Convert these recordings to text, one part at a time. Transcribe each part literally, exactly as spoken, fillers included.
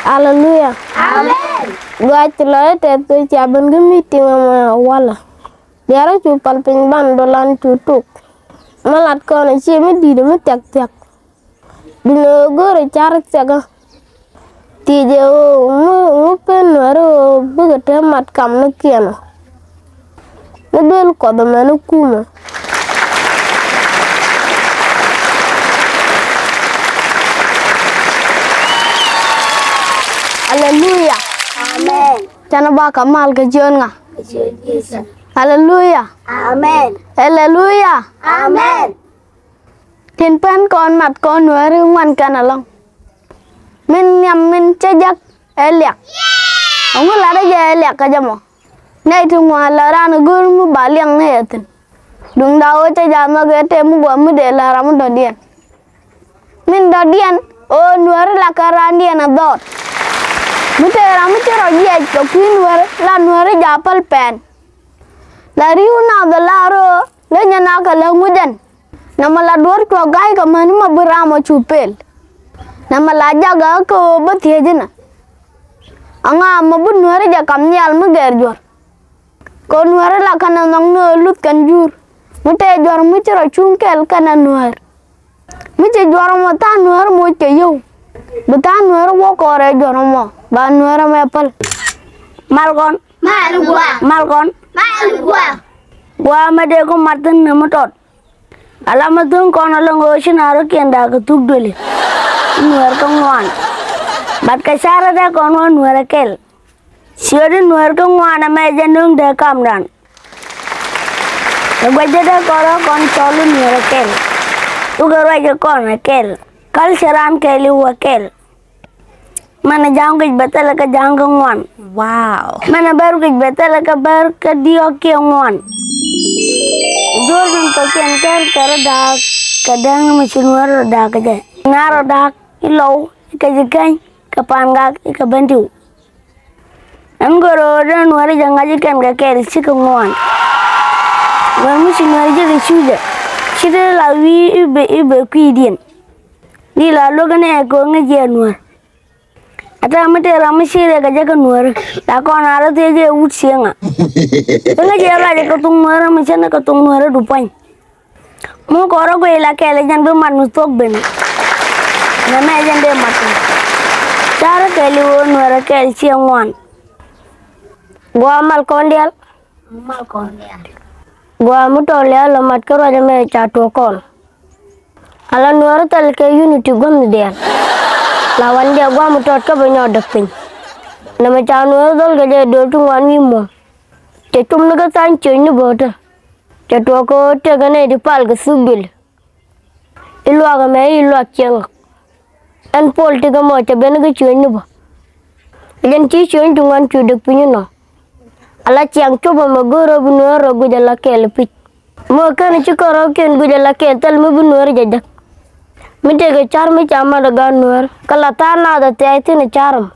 Aleluya. Amen. Gɔaa ci lɔcdä tɛth kɛ cia ben kä meeting ɛmɛ walɛ. Diaal cu pal piny ban dɔlan cu tuk. Mi lat kɔn a cie mi di̱i̱t mi thiak thiak. Duundɛ ɣöö go̱o̱rɛ car thiakä. Thiecɛ ɣöö ŋu, ŋu pen Nuääri ɣöö bikɛ te mat kamnikiɛn ɔ. Ni duel Kuɔth ɛmɛni kumɛ. Aleluya. Amen. Canɛ ba kɛ mal kɛ ciöt ŋa? Kɛ ciöt Jesus. Aleluya. Amen. Aleluya. Amen. Tin pen kɔn mat kɔn Nuääri ŋuan kɛn ɛlɔ̱ŋ. Min nhiam min cä jek ɛ liak. Ɛŋu latdä jɛ ɛ liak kä jɛ mɔ? Nɛy ti ŋuan la raan ɛ go̱o̱r mi ba liak ni ɛ thi̱n. Duundɛ ɣöö cä jɛ nhɔk ɛ tëë mi guɔ mi dee la ram mi dɔ̱diɛn. Min dɔ̱diɛn ɣöö Nuääri la kɛ raandiɛn ɛ dhɔɔt. Mi tëë ram mi ci rɔ jiɛc kɛ kui̱ Nuääri la Nuääri jɛ a päl pɛn. La ri̱w naath ɛ la röö leny ɛ nak kɛ lä ŋucdɛn. Nɛmɛ la duɔ̱ɔ̱r cuɔ ga̱a̱c kɛ mäni mɔ bi ram ɔ cu pel. Nɛmɛ la jakä kä ɣöö bä thiec inɛ. Aŋa mɔ bi Nuääri jɛ kam nhial mi gɛr juɔ̱r. Kɛ Nuääri la kɛnɛ nhɔk ni ɣöö luth kɛn jur. Mi tëë juɔ̱r mi ci rɔ cuŋ kɛl kɛnɛ Nuäär. Mi ci juɔ̱r mɔ tha̱a̱ŋ Nuääri moc kɛ yio̱w. Bi tha̱a̱ŋ Nuääri wä kɔrɛ juɔ̱r mɔ ba Nuääri mɛ päl. Mal kɔn. Mal gua̱a̱. Mal kɔn. Mal gua̱a̱. Gua̱a̱ mɛ dee kä mat thi̱n ni mi tɔt. Ala mi thöŋ kɔn ala ŋo̱o̱ ci na rɔ kiɛn da̱a̱k kɛ thuk duëli. Nuäär kä ŋuan. Bat kɛ carɛ dee kɔn wä Nuäär ɛ kɛl. Ciöt in Nuäär kä ŋuan ɛmɛ jɛ nöŋ dee kamdan. Kɛ gua̱cdä dee kɔn rɔ kɔn cɔl in Nuäär ɛ kɛl. Wukɛ ruac kɛ kɔn ɛ kɛl. Kal cɛ raan kɛl i̱ wä kɛl. Mɛnɛ ja̱a̱ŋ guic bɛ thilɛ kä ja̱a̱ŋ kä ŋuan. Wow. Mɛnɛ bär guic bɛ thilɛ kä bär kä diɔ̱ɔ̱k kiɛ ŋuan. Jor min kɔ̱kiɛn kɛn kɛ rɔ da̱a̱k kɛ däŋ mi ci Nuäär rɔ da̱a̱k kɛ jɛ. Na rɔ da̱a̱k i̱ lɔw i̱ kɛ ji̱ keny kɛ pa̱a̱n gak i̱ kɛ bändiw. Ɛn gör ɣöö dee Nuäär jɛ ŋa̱c i̱ kɛn kɛ kɛɛl cikɛ ŋuan. Wee mi ci Nuäär jɛ kɛ cucɛ ci dee la wi̱i̱ i̱ bɛ, i̱ bɛ kui̱diɛn. Di la luäk ni ɛ kɛ ɣöö ŋäc jɛ Nuäär. Ata mi tëë ram mi ci rɛk kɛ jɛ kä Nuäärä la kɔn a rɔ thiec jɛ wut cieŋa. Kä ŋäc jɛ ruacɛ kɛ thok Nuäärä mi cä ni kɛ thok Nuäärä du puany. Mi kɔn rɔ guic la kɛɛl jɛn bi mat mi thuɔ̱k ben. Nɛmɛ jɛn dee mat. Carɛ kɛɛl i̱ ɣöö Nuäärä kɛɛl ciɛ ŋuan. Gua̱a̱ mal kɔn diaal. Gua̱a̱ mi tɔt liaal lɔ mat kä ruac ɛmɛ ca tuɔɔk kɔn. Ala Nuäärä thil kɛ unity gua̱thni diaal. La wan jɛ gua̱a̱ mi tɔt kä bɛ nyɔɔt däk piny. Nɛmɛ ca Nuäärä dhɔl kɛ jɛ do̱l ti ŋuan wi̱i̱ muɔ̱ɔ̱n. Cɛ cum ni kä tha̱a̱ŋ ciöc ni bä tä. Cɛ tuɔɔk kɛ ɣöö tëëkɛ nɛy ti pal kɛ thuk duëli. I̱ luaak ɛmɛ i̱ luaak ciɛŋ ɣɔk. Ɛn Puɔl ti kɛ mɔ cɛ ben kä ciööny ni bä. Jɛn ci ciööny ti ŋuan cu dek piny inɔ. Ala ciaŋ cop ɛmɛ go̱o̱r rɔ bi Nuäär rɔ guic ala kɛɛl pi̱c. Mɔ kɛn ci kɔn rɔ̱kiɛn guic ala kɛɛl thil mi bi Nuäär jɛ jek. Mi tëëkɛ ca̱r mi ca mat ɛ gaat Nuäär kä la tha̱a̱ŋ naath ɛ thia̱a̱c thi̱n ɛ ca̱r ɛmɔ.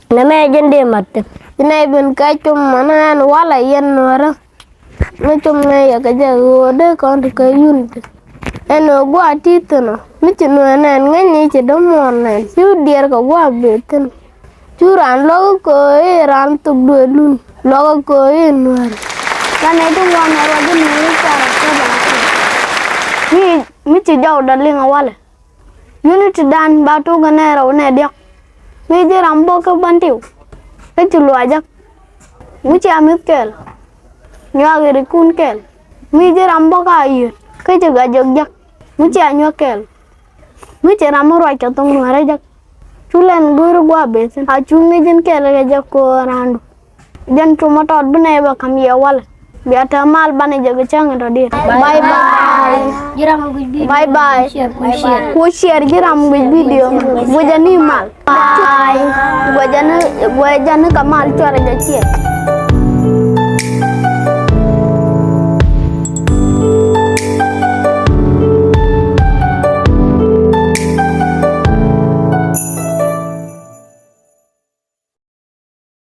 Nɛmɛ jɛn dee mat thi̱n. Ci nɛy ben kɛ com mɔnɛ ɛn walɛ yɛn Nuäärä. Mi com nɛy yɛ kɛ jɛ ɣöö dee kɔn ti kɛ unity. Ɛn ɣöö gua̱a̱ ti thi̱n ɔ mi ci Nuäär nɛn ŋäcni ci dämuɔɔr nɛn cu diɛɛr kɛ gua̱a̱ bëë thi̱n. Cu raan luɔk kä köö i̱ raan thok duëëlun luɔk kä köö i̱ Nuäär. Ka nɛy ti ŋuan ɛ ruac i̱ Nuäär i̱ carɛ kɛ bɛ la thi̱n. Mi, mi ci jɔwdɛ liŋ ɛ walɛ. Unity dan ba tuk kɛ nɛ rɛw nɛ diɔ̱k. Mi ji̱ ram bä kä Bäntiw kä ci luac jek. Mi ci a mi̱th kɛl. Nyuak i̱ rikun kɛl. Mi ji̱ ram bä ka yiöt kä ci gak jek jek. Mi ci a nyuak kɛl. Mi ci ram mi ruac kɛ thoŋ Nuäärä jek. Cu lɛn go̱o̱ri gua̱a̱ bëë thi̱n a cu ŋi̱c ji̱n kɛl kɛ jek ko̱o̱r raandu. Jɛn cumä tɔt bi nɛy bɛ ka̱m yɛ walɛ. Bia te mal banɛ jɛ kɛ cäŋ in tɔ̱diɛn. Bye bye. Ji̱ ram guic video. Bye bye. Share, ku share. Ku share ji̱ ram guic video. Guic ani mal. Bye. Guic ani, guic ani kɛ mal cuarɛ jɛ ciɛ.